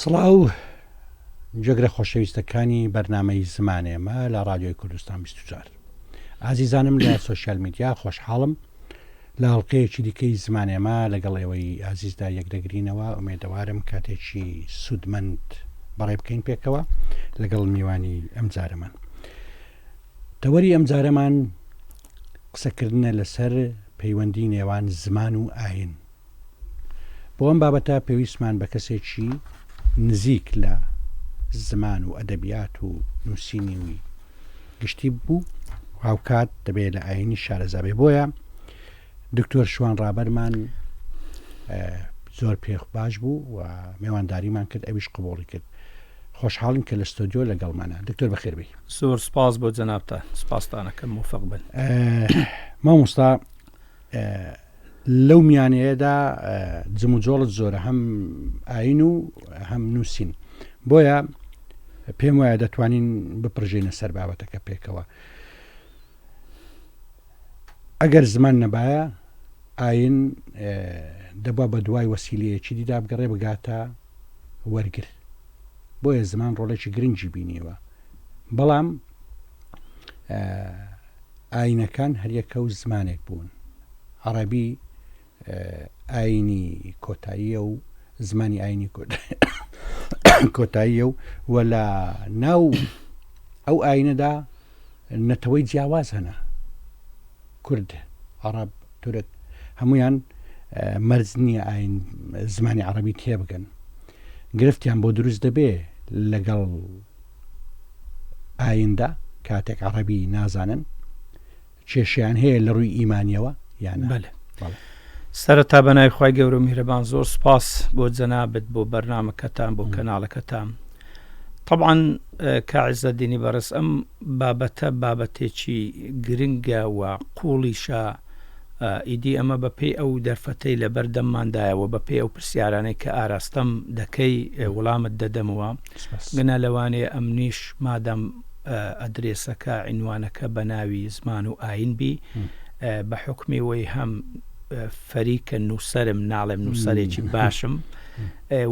سڵاو جێگرە خۆشەویستەکانی بەرنامەی زمانێمە لە ڕادیۆی کوردستان 24 ئازیزانم لە سۆشیال میدیا خۆشحاڵم لە ئەڵقەیەکی دیکەی زمانێمە لەگەڵ ئێوەی ئازیزدا یەکدەگرینەوە ئومێدەوارم کاتێکی سوودمەند بەڕێ بکەین پێکەوە لەگەڵ میوانی ئەمجارەمان تەوەری ئەمجارەمان قسەکردنە لەسەر پەیوەندی نێوان زمان و ئاین بۆ ئەم بابەتە پێویستمان بە کەسێکی نزیک لە زمان و ئەدەبیات و نووسینی وی گشتی بوو هاوکات دەبێت لە ئاینی شارەزابێ بۆیە دکتۆر شوان ڕابەرمان زۆر پێخ باش بوو و میوانداریمان کرد ئەویش قبوڵی کرد خۆشحاڵین کە لە ستۆدیۆ لەگەڵمانە دکتۆر بەخێربێی زۆر سپاس بۆ جەنابتان سپاستانەکەم موفق بن مامۆستا لەو میانەیەدا جموجۆڵت زۆرە هەم ئاین و هەم نووسین بۆیە پێم وایە دەتوانین بپرژێنە سەر بابەتەکە پێکەوە ئەگەر زمان نەبایە ئاین دەبا بە دوای وەسیلەیەکی دیدا بگەڕێ بگاتە وەرگر بۆیە زمان ڕۆڵێکی گرنگی بینیوە بەڵام ئاینەکان هەریەکە و زمانێک بوون عەڕەبی ئاینی کۆتاییە و زمانی ئاینی کۆتاییە و و لە ناو ئەو ئاینەدا نەتەوەی جیاواز هەنە کورد عەڕەب تورک هەمویان مەرج نییە ئاین زمانی عەڕەبی تێبگەن گرفتیان بۆ دروست دەبێ لەگەڵ ئایندا کاتێک عەڕەبی نازانن کێشەیان هەیە لە ڕووی ئیمانیەوە یان نا؟ بەلێ سەرەتا بە ناوی خوای گەورە و میهرەبان زۆر سپاس بۆ جەنابت بۆ بەرنامەکەتان بۆ کەناڵەکەتان طبعا کا عزەدینی بەڕێز ئەم بابەتە بابەتێکی گرنگە و قوڵیشە ئیدی ئەمە بە پێی ئەو دەرفەتەی لە بەر دەمماندایە و بە پێی ئەو پرسیارانەی کە ئاراستەم دەکەی وڵامت دەدەمەوە گەنا لەوانەیە ئەمنیش مادام ئەدرێسەکە عینوانەکە بە ناوی زمان و ئاین بی بە حوکمی وەی هەم فەریکە نووسەرم ناڵێم نووسەرێکی باشم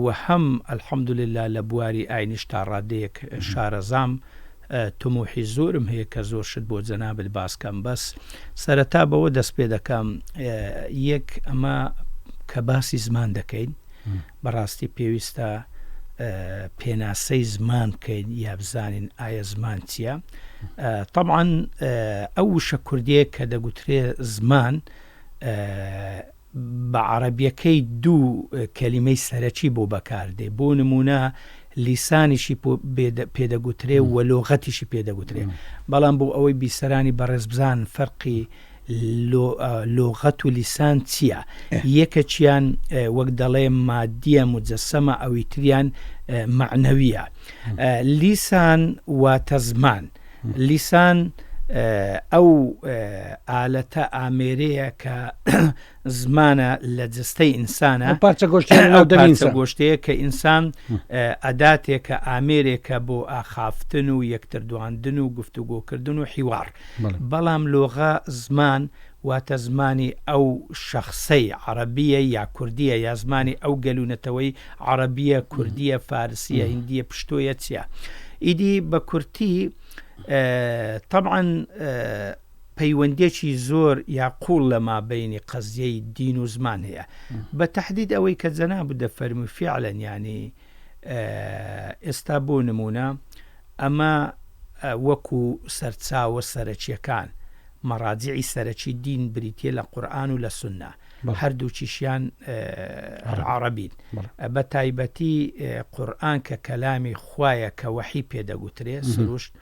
و هەم الحمدللە لە بواری ئاینیش تا ڕادەیەک شارەزام تموحی زۆرم هەیە کە زۆر شت بۆ جەنابت باس کەم بەس سەرەتا بەوە دەست پێ دەکەم یەک ئەمە کە باسی زمان دەکەین بەڕاستی پێویستە پێناسەی زمان بکەین یا بزانین ئایا زمان چییە؟ طبعاً ئەو وشە کوردیە کە دەگوترێ زمان بە عەڕەبیەکەی دوو کەلیمەی سەرەکی بۆ بەکار دێ بۆ نموونە لیسانیشی پێ دەگوترێ و لۆغەتیشی پێ دەگوترێ بەڵام بۆ ئەوەی بیسەرانی بەڕێز بزان فەرقی لۆغەت و لیسان چییە یەکەکیان وەک دەڵێ مادیە مجەسەمە ئەوی تریان مەعنەویە لیسان واتە زمان لیسان ئەو ئالەتە ئامێرەیە کە زمانە لە جستەی ئینسانە پارچە گۆشتە گۆشتەیە کە ئینسان ئەداتێکە ئامێرێکە بۆ ئاخافتن و یەکتر دواندن و گفتوگۆکردن و حیوار بەڵام لۆغە زمان واتە زمانی ئەو شەخسەی عەڕەبییە یا کوردییە یا زمانی ئەو گەل و نەتەوەی عەڕەبییە، کوردییە، فارسییە، هیندییە، پشتۆیە چییە. ئیدی بە کورتی تەبعەن پەیوەندییەکی زۆر یا قووڵ لە مابەینی قەزیەی دین و زمان هەیە. بە تەحدید ئەوەی کە جەنابت دەفەرمووی فیعلەن یانی ئێستا بۆ نموونە ئەمە وەکو سەرچاوە سەرەکییەکان، مەڕاجیعی سەرەکی دین بریتییە لە قورئان و لە سوننە، هەردووکیشیان عەڕەبین، بە تایبەتی قورئان کە کەلامی خوایە کە وەحی پێ دەگوترێ، سروشت،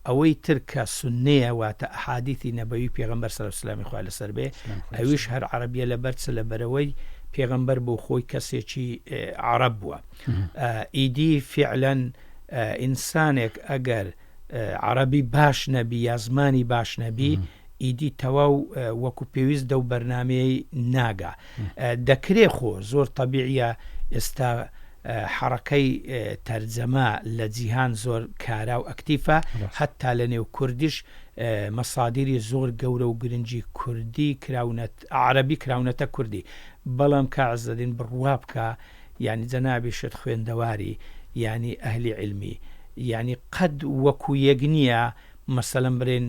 ئەوەی تر کە سوننەیە واتە ئەحادیثی نەبەوی پێغەمبەر سەلام سلامی خوای لەسەر بێ ئەویش هەر عەڕەبیە لەبەر چ لەبەرئەوەی پێغەمبەر بۆ خۆی کەسێکی عەڕەب بووە. ئیدی فیعلەن ئینسانێک ئەگەر عەڕەبی باش نەبی یا زمانی باش نەبی ئیدی تەواو وەکو پێویست دەو بەرنامەیەی ناگا دەکرێ خۆ زۆر تەبیعیە ئێستا حەڕەکەی تەرجەمە لە جیهان زۆر کارا و ئەکتیفە هەتا لە نێو کوردیش مەسادیری زۆر گەورە و گرنگی کوردی کراونەت عەرەبی کراونەتە کوردی بەڵام کا عزەدین بڕوا بکە یانی جەنابیشت خوێندەواری. یانی ئەهلی عیلمی یانی قەت وەکو یەک نییە مەسەلەن برێن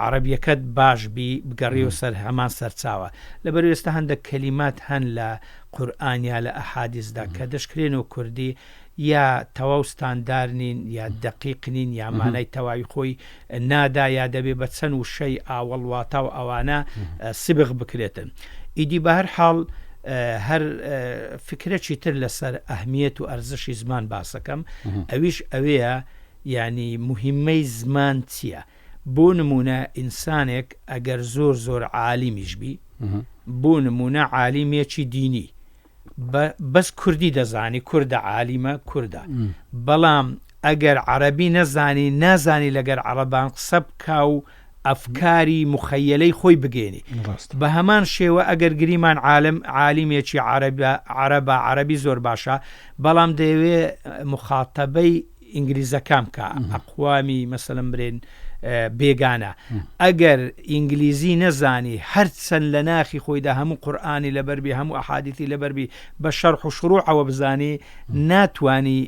عەڕەبیەکەت باش بی بگەڕیەوە سەر هەمان سەرچاوە لەبەر ئێستا هەندێک کەلیمات هەن لە قورئان یا لە ئەحادیسدا کە دەشکرێنەوە کوردی یا تەواو ستاندار نین یا دەقیق نین یا مانای تەواوی خۆی نادا یا دەبێ بە چەند وشەی ئاوەڵ واتا و ئەوانە سبغ بکرێتن ئیدی بە هەر حاڵ هەر فکرەکی تر لەسەر ئەهمیەت و ئەرزشی زمان باسەکەم ئەویش ئەوەیە یانی موهیمەی زمان چیە؟ بۆ نموونە ئینسانێک ئەگەر زۆر زۆر عالیمیش بی بۆ نموونە عالیمێکی دینی بەس کوردی دەزانی کوردە عالیمە کوردە بەڵام ئەگەر عەربی نەزانی نازانی لەگەر عەڕەبان قسە بکا و ئەفکاری مخەیەلەی خۆی بگەێنی بە هەمان شێوە ئەگەر گریمان عالم عالیمێکی عەرەبە عەرەبە عەرەبی زۆر باشە بەڵام دەیەوێ مخاتەبەی ئینگلیزەکان بکا ئەقوامی مەسەلەن برێن بێگانە ئەگەر ئینگلیزی نەزانی هەرچەند لە ناخی خۆیدا هەموو قورآانی لەبەربی هەموو ئەحادیتی لەبەربی بە شەرح و شروعەوە بزانی ناتانی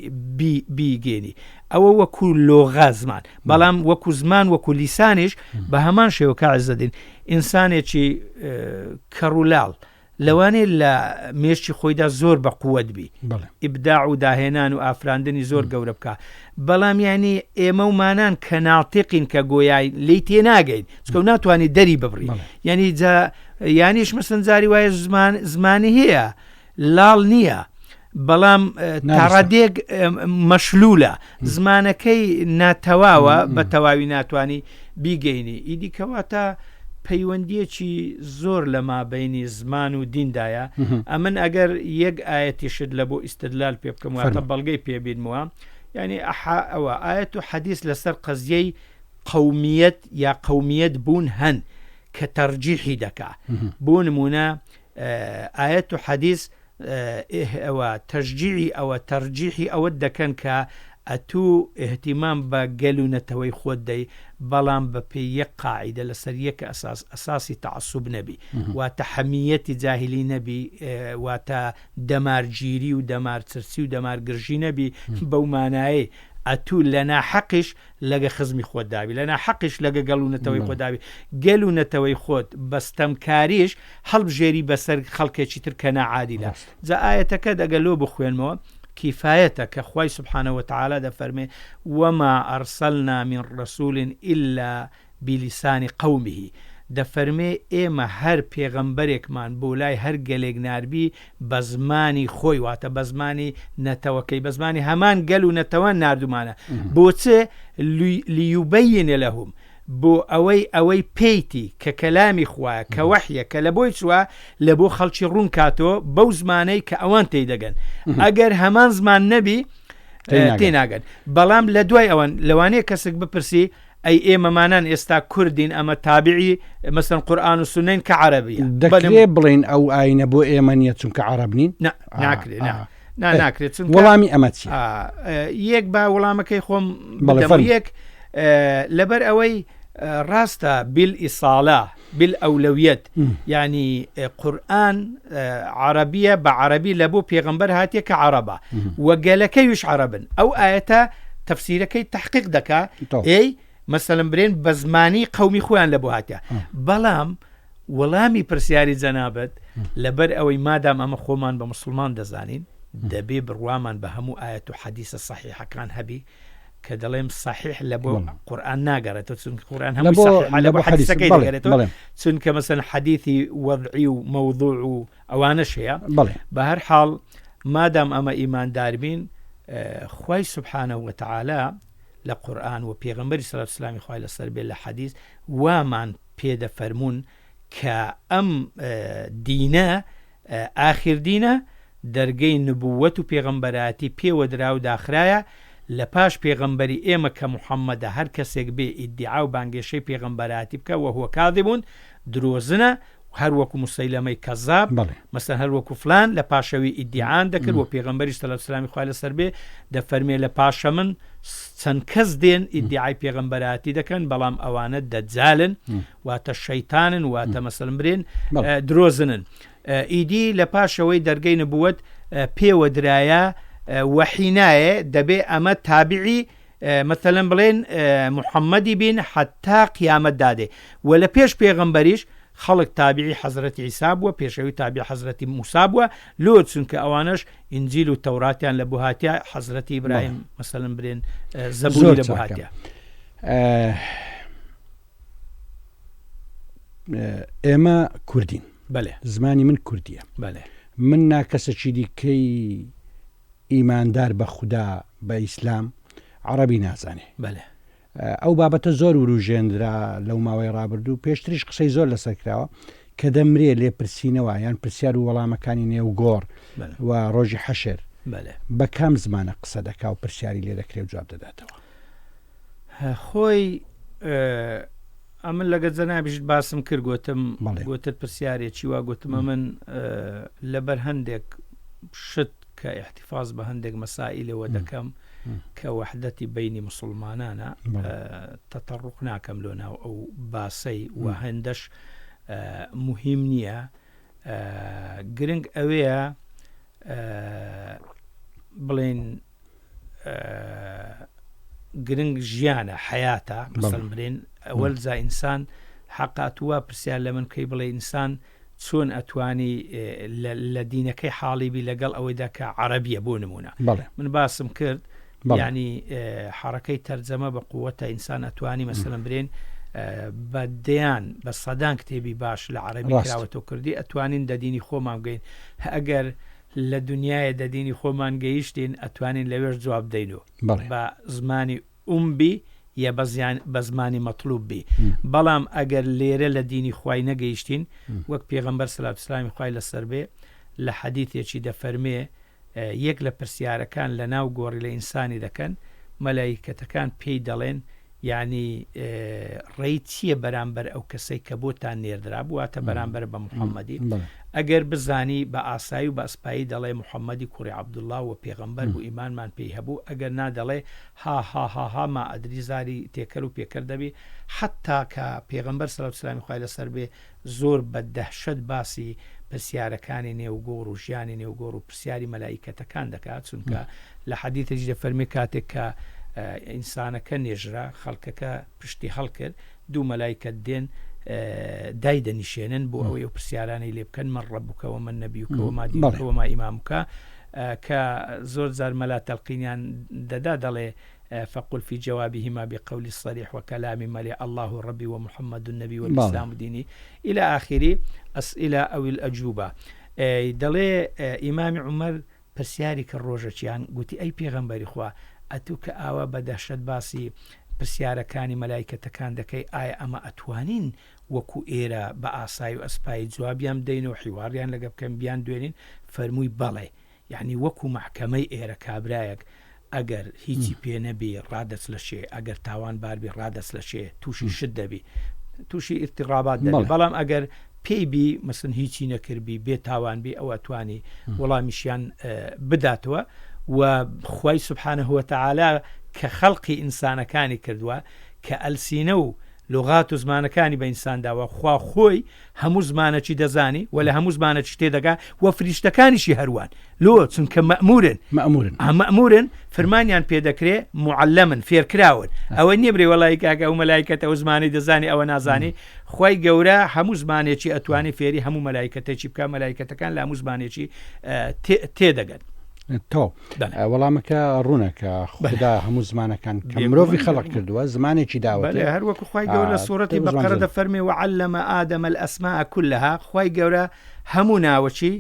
بیگەێنی ئەوە وەکو لۆغا زمان بەڵام وەکو زمان وەکو لیسانیش بە هەمان شێوە کە عزەدین ئینسانێکی کەڕولاڵ لەوانەیە لە مێشکی خۆیدا زۆر بە قوت بی ئیبداع و داهێنان و ئافراندنی زۆر گەورە بکە بەڵام یعنی ئێمە و مانان کە ناتیقین کە گۆیای لی تێناگەین چکە و ناتوانانی دەری ببڕی یعنی جا یانیش مەسن جاری وایە زمان زمانی هەیە لاڵ نییە بەڵام تاڕادێک مەشلولە زمانەکەی ناتەواوە بە تەواوی ناتانی بیگەینی ئیدی کەواتە پەیوەندیەکی زۆر لە مابینی زمان و دیندایە ئەمن ئەگەر یەک ئاەتیشت لە بۆ ئیسستدلال پێ بکەم واتە بەڵگەی پێبینمەوە یعنی ئەحا ئەوە ئاەت و حەدیث لەسەر قەزیەی قومیەت یا قومیەت بوون هەن کە تەرجیحی دەکا بۆ نمونە ئایەت و حەدیس ئەوە تەشجیعی ئەوە تەرجیحی ئەوەت دەکەن کە ئەتوو ئیهتیمام بە گەل و نەتەوەی خۆت دەی بەڵام بە پێی یەک قاعیدە لەسەر یەک ئەساس ئەساسی تەعەسوب نەبی واتە حەمیەتی جاهیلی نەبی واتە دەمارگیری و دەمارچرچی و دەمارگرژی نەبی بەو مانایەی ئەتوو لە ناحەقیش لەگە خزمی خۆت دابی لە ناحەقیش لەگە گەل و نەتەوەی خۆت دابی گەل و نەتەوەی خۆت بە ستەمکاریش هەڵبژێری بەسەر خەڵکێکی تر کە ناعادیلە جا ئایەتەکە دەگە لۆ بخوێنمەوە کیفایەتە کە خوای سبحانە وتعالی دەفەرمێ وما ارسلنا من رسول الا بلسان قومه دەفەرمێ ئێمە هەر پێغەمبەرێکمان بۆ لای هەر گەلێک ناربی بە زمانی خۆی واتە بە زمانی نەتەوەکەی بە زمانی هەمان گەل و نەتەوە ناردومانە بۆ چ لیوبین لهم بۆ ئەوەی ئەوەی پێیتی کە کەلامی خوایە کە وەحیە کە لە بۆی چووە لە بۆ خەڵکی ڕوون کاتەوە بەو زمانەی کە ئەوان تێی دەگەن ئەگەر هەمان زمان نەبی تێناگەن بەڵام لە دوای ئەوەن لەوانەیە کەسێک بپرسی ئەی ئێمەمانان ئێستا کوردین ئەمە تابعی مەسەن قورئان و سوننەین کە عەرەبیە دەکرێ بڵێین ئەو ئاینە بۆ ئێمە نییە چونکە عەرەب نین؟ نا ناکرێ نا نا ناکرێت چونکە وەڵامی ئەمە چییە؟ یەک با وەڵامەکەی خۆم بەڵێ بدەم فەرموو. یەک لەبەر ئەوەی ڕاستە بیل ئیساڵە بیل ئەولەویەت یعنی قورئان عەرەبیە بە عەرەبی لە بۆ پێغەمبەر هاتیە کە عەرەبە و گەلەکەیش عەرەبن ئەو ئایەتە تەفسیرەکەی تحقیق دەکا ئەی مەسەلەن برێن بە زمانی قەومی خۆیان لە بۆ هاتیە بەڵام وەڵامی پرسیاری جەنابەت لەبەر ئەوەی مادام ئەمە خۆمان بە مسلمان دەزانین دەبێ بڕوامان بە هەموو ئاەت و حەدیسە سەحیحەکان هەبی کە دەڵێم صحیح لە بۆ قورآن ناگەڕێتەوە چونکە قورآن هەمووی صحیحە لە بۆ حەدیسەکەی دەگەرێتەوە چونکە مەسەن حەدیثی وەضعی و مەوضوع و ئەوانەش هەیە بە هەر حاڵ مادام ئەمە ئیماندار بین خوای سبحانە وتعالی لە قورآن و پێغەمبەری صلی الله سلامی خوای لەسەر بێ لە حەدیث وامان پێدەفەرموون کە ئەم دینە ئاخیر دینە، دەرگەی نبووەت و پێغەمبەرایەتی پێوە درا و داخرایە، لە پاش پێغەمبەری ئێمە کە محمدە هەر کەسێک بێ ئیدیعا و بانگێشەی پێغەمبەرایەتی بکا وهو کاذب درۆزنە هەر وەکو مسەیلەمەی کەزاب مەسەلەن هەر وەکو فلان لە پاشەوی ئیدیعان دەکرد و پێغەمبەریش سەلات و سەلامی خوای لەسەر بێ دەفەرمێ لە پاشە من چەند کەس دێن ئیدیعای پێغەمبەرایەتی دەکەن بەڵام ئەوانە دەجالن واتە شەیتانن واتە مەسەلەن برێن درۆزنن ئیدی لە پاشەوەی دەرگەی نبووەت پێوە درایە. وەحی نایێ دەبێ ئەمە تابعی مەسەلەن بڵێن محەممەدی بین حتا قیامەت دادێ و لە پێش پێغەمبەریش خەڵک تابعی حەزرەتی عیسا بووە پێشەوی تابع حەزرەتی موسا بووە لۆ چونکە ئەوانەش ئینجیل و تەوراتیان لە بۆ هاتیا حەزرەتی ئیبراهیم مەسەلەن برێن زەبوری لە بۆ هاتیا. ئێمە کوردین بەێ زمانی من کوردیە بەێ من ناکەسەکی دیکەی ئیماندار بە خودا بە ئیسلام عەڕەبی نازانێ. بەلێ. ئەو بابەتە زۆر وروژێنرا لەو ماوەی ڕابردوو، پێشتریش قسەی زۆر لەسەر کراوە، کە دەمرێ لێپرسینەوە یان پرسیار و وەڵامەکانی نێو گۆڕ و ڕۆژی حەشر بە کام زمانە قسە دەکا و پرسیاری لێ دەکرێ و جواب دەداتەوە؟ خۆی ئەمن لەگە جەنابیشت باسم کرد گۆتم گۆتت پرسیارێکی وا گۆتم ئەمن لەبەر هەندێک شت کە ئیحتیفاز بە هەندێک مەسائیلەوە دەکەم کە وەحدەتی بەینی موسڵمانانە تەتەڕوق ناکەم لۆ ناو ئەو باسەی و هەندەش موهیم نییە گرنگ ئەوەیە بڵێن گرنگ ژیانە حیاتە مەسەل برێن ئەوەل جا ئینسان حەقاتوە پرسیار لە من بکەی بڵێ ئینسان چۆن ئەتوانی لە دینەکەی حاڵی بی لەگەڵ ئەوەیدا کە عەرەبیە بۆ نمونە من باسم کرد ینی حرەکەی تەرجەمە بە قووەتە ئینسان ئەتوانی مەسەلەن برێن بە دەیان بە سەدان کتێبی باش لە عەربی کراوەتەوە کوردی ئەتوانین دە دینی خۆمان بگەین ئەگەر لە دنیاە دە دینی خۆمان گەیشتین ئەتوانین لەوێش جواب دەین و بە زمانی ئوم بی یە بە زمانی مەتڵوب بی بەڵام ئەگەر لێرە لە دینی خوای نەگەیشتین وەک پێغەمبەر سەلات سلامی خوای لەسەر بێ لە حەدیثێکی دەفەرمێ یەک لە پرسیارەکان لە ناو گۆڕی لە ئینسانی دەکەن مەلایکەتەکان پێی دەڵێن یعنی ڕێی چییە بەرامبەر ئەو کەسەی کە بۆتان نێردرا بواتە بەرامبەر بە محەممەدی ئەگەر بزانی بە ئاسایی و بە ئەسپایی دەڵێ محەممەدی کوڕی عەبدوڵڵا و پێغەمبەر بوو ئیمانمان پێی هەبوو ئەگەر نا دەڵێ هاهاهاها ما ئەدری زاری تێکەل و پێکەل دەبی حەتتا کە پێغەمبەر سەلاو سلامی خوای لەسەر بێ زۆر بە دەهشەت باسی پرسیارەکانی نێو گۆڕ و ژیانی نێو گۆڕ و پرسیاری مەلائیکەتەکان دەکات چونکە لە حەدیثێکی دەفەرمێ کاتێک کە ئینسانەکە نێژرا خەڵکەکە پشتی هەڵکرد دوو مەلایکەت دێن دای دەنیشێنن بۆ ئەوەی ئەو پرسیارانەی لێ بکەن من ربک ومن نبیک وما دینک وما ئیمامک کە زۆر جار مەلا تەلقینیان دەدا دەڵێ فقل في جوابهما بقول الصريح وكلام مليح الله ربي ومحمد النبي والإسلام ديني إلى آخر أسئلة أو الأجوبة دەڵێ ئیمامی عومەر پرسیاری کرد ڕۆژەکیان گوتی ئەی پێغەمبەری خوا ئەتوو کە ئاوا بە دەهشەت باسی پرسیارەکانی مەلایکەتەکان دەکەی ئایا ئەمە ئەتوانین وەکو ئێرە بە ئاسایی و ئەسپایی جوابیان بدەین و حیواریان لەگە بکەین بیان دوێنین فەرمووی بەڵێ یعنی وەکو مەحکەمەی ئێرە کابرایەک ئەگەر هیچی پێ نەبی ڕادەچلەشێ ئەگەر تاوان باربی ڕادەچلەشێ تووشی شت دەبی تووشی ئیرتیڕابات دەبی بەڵام ئەگەر پێی بی مەسن هیچی نەکردبی بێ تاوان بی ئەوە توانی وەڵامیشیان بداتەوە و خوای سبحانه وتعالی کە خەڵقی ئینسانەکانی کردووە کە ئەلسینە و لغات و زمانەکانی بە ئینسان داوە خوا خۆی هەموو زمانەکی دەزانی و لە هەموو زمانەکی تێدەگا و فریشتەکانیشی هەروان لۆ چونکە مەئمورن مەئمورن ئا مەئمورن فرمانیان پێ دەکرێ معلمن فێرکراون ئەوە نییە برێ وەڵی کاکە ئەو مەلایکەتە ئەو زمانی دەزانی ئەوە نازانی خوای گەورە هەموو زمانێکی ئەتوانی فێری هەموو مەلایکەتێکی بکە مەلایکەتەکان لە هەموو زمانێکی تێدەگەن تۆ وەڵامەکە ڕوونە کە خدا هەموو زمانەکان کە مرۆڤی خەڵق کردووە زمانێکی داوە هەر وەکو خوای گەورە لە سوڕەتی بەقەرە دەفەرمێ وعلم آدم الأسماء كلها خوای گەورە هەموو ناوەکی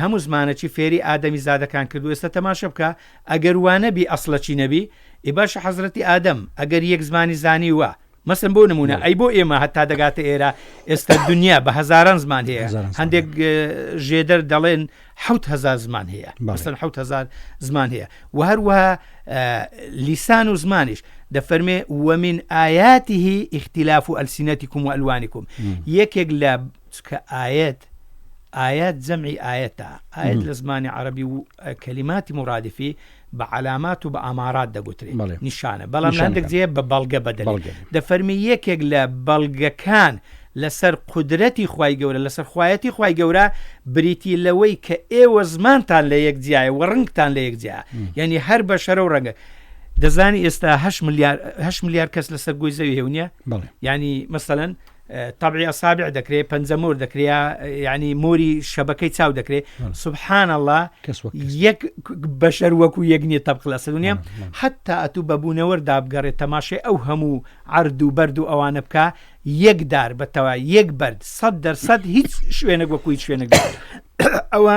هەموو زمانەکی فێری ئادەمی زادەکان کردو ئێستا تەماشە بکە ئەگەر وانەبی ئەسڵەکی نەبی ئی باشە حەزرەتی ئادەم ئەگەر یەک زمانی زانی وە مەسەن بۆ نمونە ئەی بۆ ئێمە هەتا دەگاتە ئێرە ئێستا دنیا بە هەزاران زمان هەیە هەندێک ژێدەر دەڵێن هزار زمان هەیە مەسەن هزار زمان هەیە و هەروەها لیسان و زمانیش دەفەرمێ ومن آیاته اختلاف ألسنتكم وألوانكم یەکێک لە چکە ئایەت ئایات جەمعی ئایەتە ئایەت لە زمانی عەرەبی و کەلیماتی مرادفی بە عەلامات و بە ئامارات دەگوترێ نیشانە بەڵام لە هەندێک جێ بە بەڵگە بە دەلیل دەفەرمی یەکێک لە بەڵگەکان. لەسەر قودرەتی خوای گەورە لەسەر خوایەتی خوای گەورە بریتی لەوەی کە ئێوە زمانتان لە یەک جیایە و ڕەنگتان لە یەک جیایە یعنی هەر بەشەرە و ڕەنگە دەزانی ئێستا 8 ملیار 8 ملیار کەس لەسەر گۆی زەوی هەیە نیە یعنی مەسەلەن طبعی ئەسابع دەکرێت پەنجەمۆر دەکرێت یعنی مۆری شەبەکەی چاو دەکرێت سبحان الله یەک بەشەر وەکو یەک نییە تەبق لە سەر نیە حتا ئەتوو بەبوونەوەر دابگەڕێت تەماشای ئەو هەموو عرد و بەرد و ئەوانە بکە یەک دار بە تەوا یەک بەرد 100% هیچ شوێنێک وەکو هیچ شوێنێک ئەوە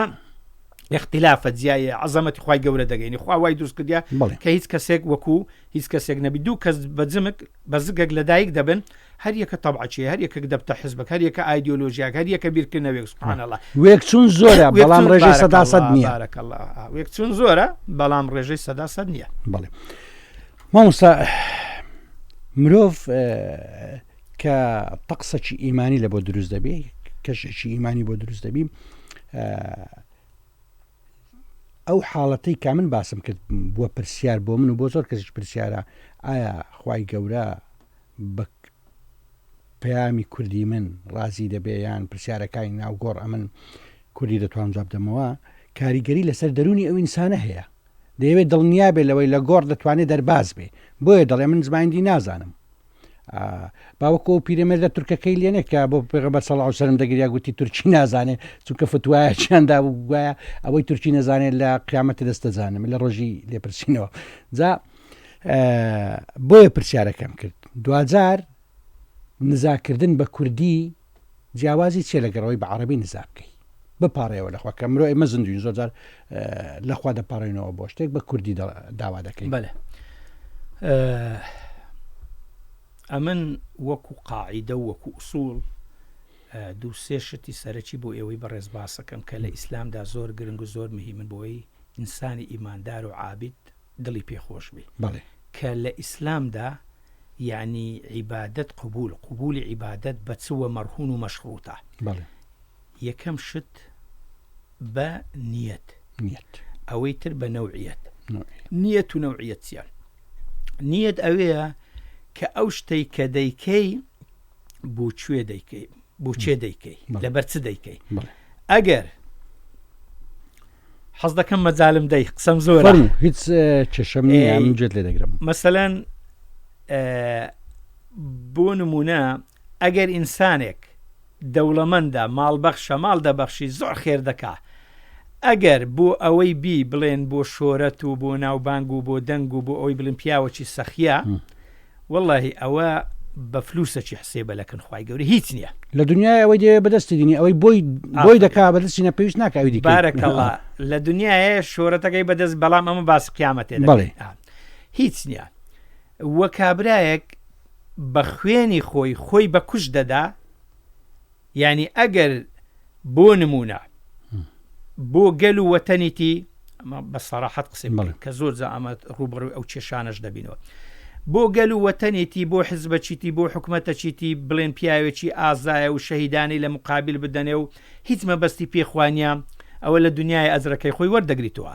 اختلافە جیایە عەزەمەتی خوای گەورە دەگەینی خوا وای دروست کردیا کە هیچ کەسێک وەکو هیچ کەسێک نەبی دوو کەس بە جمک بە زگێک لەدایک دەبن هەر یەکە تەبعەچێ هەر یەکێک دەبتە حزبک هەر یەکە ئایدیۆلۆژیاک هەر یەکە بیرکردنەوەیەک سبحان الله وێکچون زۆرە بەڵام ڕێژەی سەدا سەد نییە بارك الله وێکچون زۆرە بەڵام ڕێژەی سەدا سەد نییە بەڵێ مامۆستا مرۆڤ کە تەقسەکی ئیمانی لە بۆ دروست دەبێ کەشێکی ئیمانی بۆ دروست دەبی ئەو حاڵەتەی کە من باسم کرد بووە پرسیار بۆ من و بۆ زۆر کەسیش پرسیارە ئایا خوای گەورە بە پەیامی کوردی من ڕازی دەبێ یان پرسیارەکانی ناو گۆڕ ئەمن کوردی دەتوانم جواب دەمەوە کاریگەری لەسەر دەرونی ئەو ئینسانە هەیە دەیەوێت دڵنیا بێ لەوەی لە گۆڕ دەتوانێت دەرباز بێ بۆیە دەڵێ من زمانی دی نازانم با وەکو ئەو پیرەمێردە تورکەکەی لێنێ کە بۆ پێغەمبەر صلی الله علیه وسلم دەگریا گوتی تورکی نازانێ چونکە فتوایەکیان دابوو گوایە ئەوەی تورکی نەزانێت لە قیامەت دەستەزانم لە ڕۆژی لێپرسینەوە جا بۆیە پرسیارەکەم کرد دواجار نزاکردن بە کوردی جیاوازی چیە لەگەڵەوەی بە عەڕەبی نزا بکەی بپاڕێوە لەخوا کە مرۆ ئێمە زیندوین زۆر جار لەخوا دەپاڕێنەوە بۆ شتێک بە کوردی داوا دەکەین بەێ ئەمن وەکو قاعیدە و وەکو ئوسوڵ دوو سێ شتی سەرەکی بۆ ئێوەی بەڕێز باسەکەم کە لە ئیسلامدا زۆر گرنگ و زۆر مهیمن بۆی ئینسانی ئیماندار و عابید دڵی پێخۆش بی بەڵێ کە لە ئیسلامدا یەعنی عیبادەت قبول قبولی عیبادەت بە چ وە مەرهون و مەشڕوتە بەڵێ. یەکەم شت بە نیەت نیەت. ئەوەی تر بە نەوعیەت. نەوعیەت. نیەت و نەوعیەت چیە؟ نیەت ئەوەیە کە ئەو شتەی کە دەیکەی بۆ کوێ دەیکەی بۆ چێ دەیکەی لەبەر چ دەیکەی ئەگەر حەز دەکەم مەجالم دەی قسەم زۆر هیچ کێشەم نییە من گوێت لێ دەگرم مەسەلەن بۆ نمونە ئەگەر ئینسانێک دەوڵەمەندە ماڵبەخشە ماڵ دەبەخشی زۆر خێر دەکا ئەگەر بۆ ئەوەی بی بڵێن بۆ شۆرەت و بۆ ناوبانگ و بۆ دەنگ و بۆ ئەوەی بڵێن پیاوەکی سەخیە وەڵاهی ئەوە بە فلوسەکی حسێبە لەکن خوای گەورە هیچ نییە. لە دنیای ئەوەی دەیەوێ بەدەستی دینی ئەوەی بۆی بۆی دەکا بەدەستی نە پێویست ناکا ئەوی دیکەی. بارک اللە لە دنیایە شۆرەتەکەی بەدەست بەڵام ئەمە باسی قیامەتێ دەکەین. بەڵێ. هیچ نییە وە کابرایەک بە خوێنی خۆی خۆی بە کوشت دەدا یانی ئەگەر بۆ نموونە بۆ گەل و وەتەنیتی ئەمە بە سەراحەت قسەی بکەین کە زۆر جا ئەمە ڕووبەڕووی ئەو کێشانەش دەبینەوە بۆ گەل و وەتەنێتی بۆ حزبەچیتی بۆ حکومەتەچیتی بڵێن پیاوێکی ئازایە و شەهیدانی لە مقابل بدەنێ و هیچ مەبەستی پێخوانە ئەوە لە دنیای ئەجرەکەی خۆی وەردەگریتەوە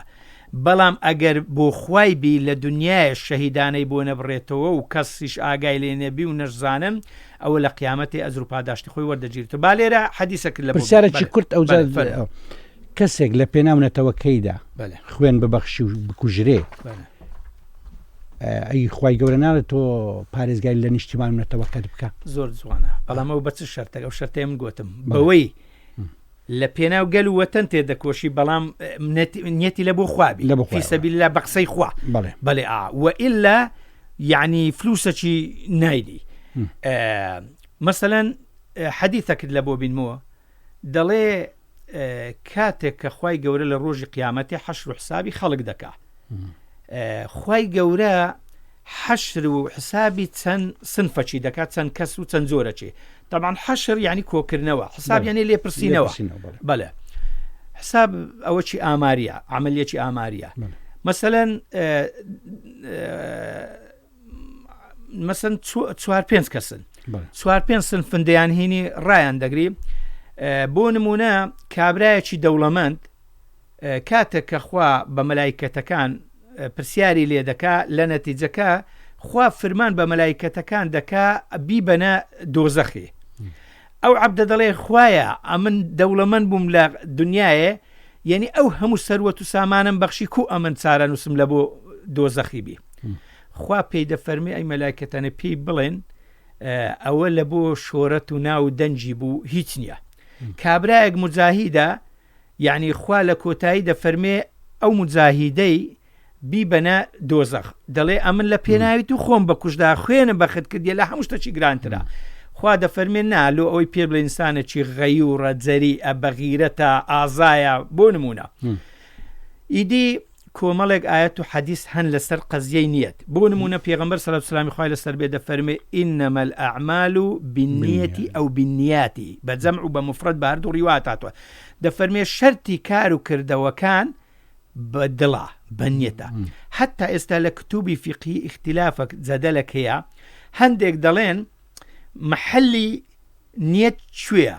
بەڵام ئەگەر بۆ خوای بی لە دنیایش شەهیدانەی بۆ نەبڕێتەوە و کەسیش ئاگای لێ نەبی و نەشزانن ئەوە لە قیامەتێ ئەجر و پاداشتی خۆی وەردەگیرێتەوە با لێرە حەدیسەکت لە بۆ بێت. پرسیارێکی بەلێ کورت ئەوجا بەلێ فەرموو. کەسێک لە پێناو نەتەوەکەیدا بەلێ. خوێن ببەخشی و بکوژرێ بەلێ. ئەی خوای گەورە ناڵێ تۆ پارێزگاری لە نیشتیمان و نەتەوەکەت بکە؟ زۆر جوانە بەڵام ئەو بە چ شەرتێک ئەو شەرتەی من گۆتم بەڵێ. بەوەی لە پێناو گەل و وەتەن تێدەکۆشی بەڵام نیەتی لە بۆ خوابی لە بۆ فی سەبیل الله بە قسەی خوا بەڵێ بەڵێ ئا و ئیلا یعنی فلوسەکی نایدی مەسەلەن حەدیثەکت لە بۆ بینمەوە دەڵێ کاتێک کە خوای گەورە لە ڕۆژی قیامەتی حەشر و حسابی خەڵک دەکا خوای گەورە حەشر و حسابی چەند سنفەکی دەکات چەند کەس و چەند جۆرەکی تەبعەن حەشر یعنی کۆکردنەوە حساب یعنی لێپرسینەوە بەڵێ حساب ئەوە چی ئاماریە عملیەکی ئاماریە مەسەەن مەسن چوار پێنج کەسن چوار پێنج سنفن دەیان هینی ڕایان دەگری بۆ نمونە کابرایەکی دەوڵەمەند کاتێک کە خوا بە مەلایکەتەکان پرسیاری لێ دەکا لە نەتیجەکە خوا فرمان بە مەلایکەتەکان دەکا بیبەنە دۆزەخی. ئەو عەبدە دەڵێ خوایە ئەمن دەوڵەمەند بووم لە دنیایێ یەنی ئەو هەموو سەروەت و سامانەم بەخشی کو ئەمن چارەنووسم لە بۆ دۆزەخی بی خوا پێی دەفەرمی ئەی مەلایکەتانە پێی بڵێن ئەوە لە بۆ شۆرەت و ناو و دەنگی بوو هیچ نییە کابرایەک مجاهیدە یعنی خوا لە کۆتایی دەفەرمێ ئەو مجاهیدەی بیبەنە دۆزەخ دەڵێ ئەمن لە پێناوی تو خۆم بە کوشدا خوێنم بەخت کردیە لە هەموو شتەکی گرانترە خوا دەفەرمێ نا لۆ ئەوەی پێ بڵێ ئینسانێکی غەیوڕە جەریئە بەغیرەتە ئازایە بۆ نمونە ئیدی کۆمەڵێک ئاەت و حەدیث هەن لەسەر قەزیەی نیەت بۆ نمونە پێغەمبەر سەلام سلامی خوای لەسەر بێ دەفەرمێ ئینەمە الأعمال بالنیەتی ئەو بالنیاتی بە جەمع و بە مفرد بە هەردوو ڕیوایەت هاتووە دەفەرمێ شەرتی کار و کردەوەکان بە دڵە، بە نیەتە. حەتتا ئێستا لە کتوبی فیقهی ئیختیلافەک، جەدەلەک هەیە، هەندێک دەڵێن مەحەلی نیەت کوێیە؟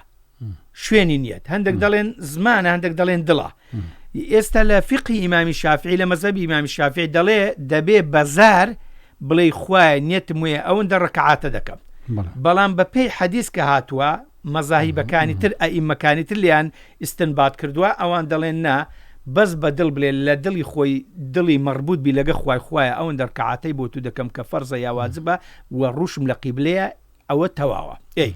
شوێنی نیەت. هەندێک دەڵێن زمانە، هەندێک دەڵێن دڵە. ئێستا لە فیقهی ئیمامی شافعی، لە مەزهەبی ئیمامی شافعی دەڵێ دەبێ بە زار بڵێی خوایە نیەتم وێیە ئەوەندە ڕەکعاتە دەکەم. بەڵام بە پێی حەدیس کە هاتووە، مەزاهیبەکانی تر ئەئیمەکانی تر لێیان ئیستنبات کردوە ئەوان دەڵێن نا بەس بە دڵ بلێ لە دڵی خۆی دڵی مەڕبوت بی لەگە خوای خوایە ئەوەندە ڕکەعاتەی بۆ تو دەکەم کە فەرزە یا واجبە وە ڕوشم لە قیبلەیە ئەوە تەواوە ئەی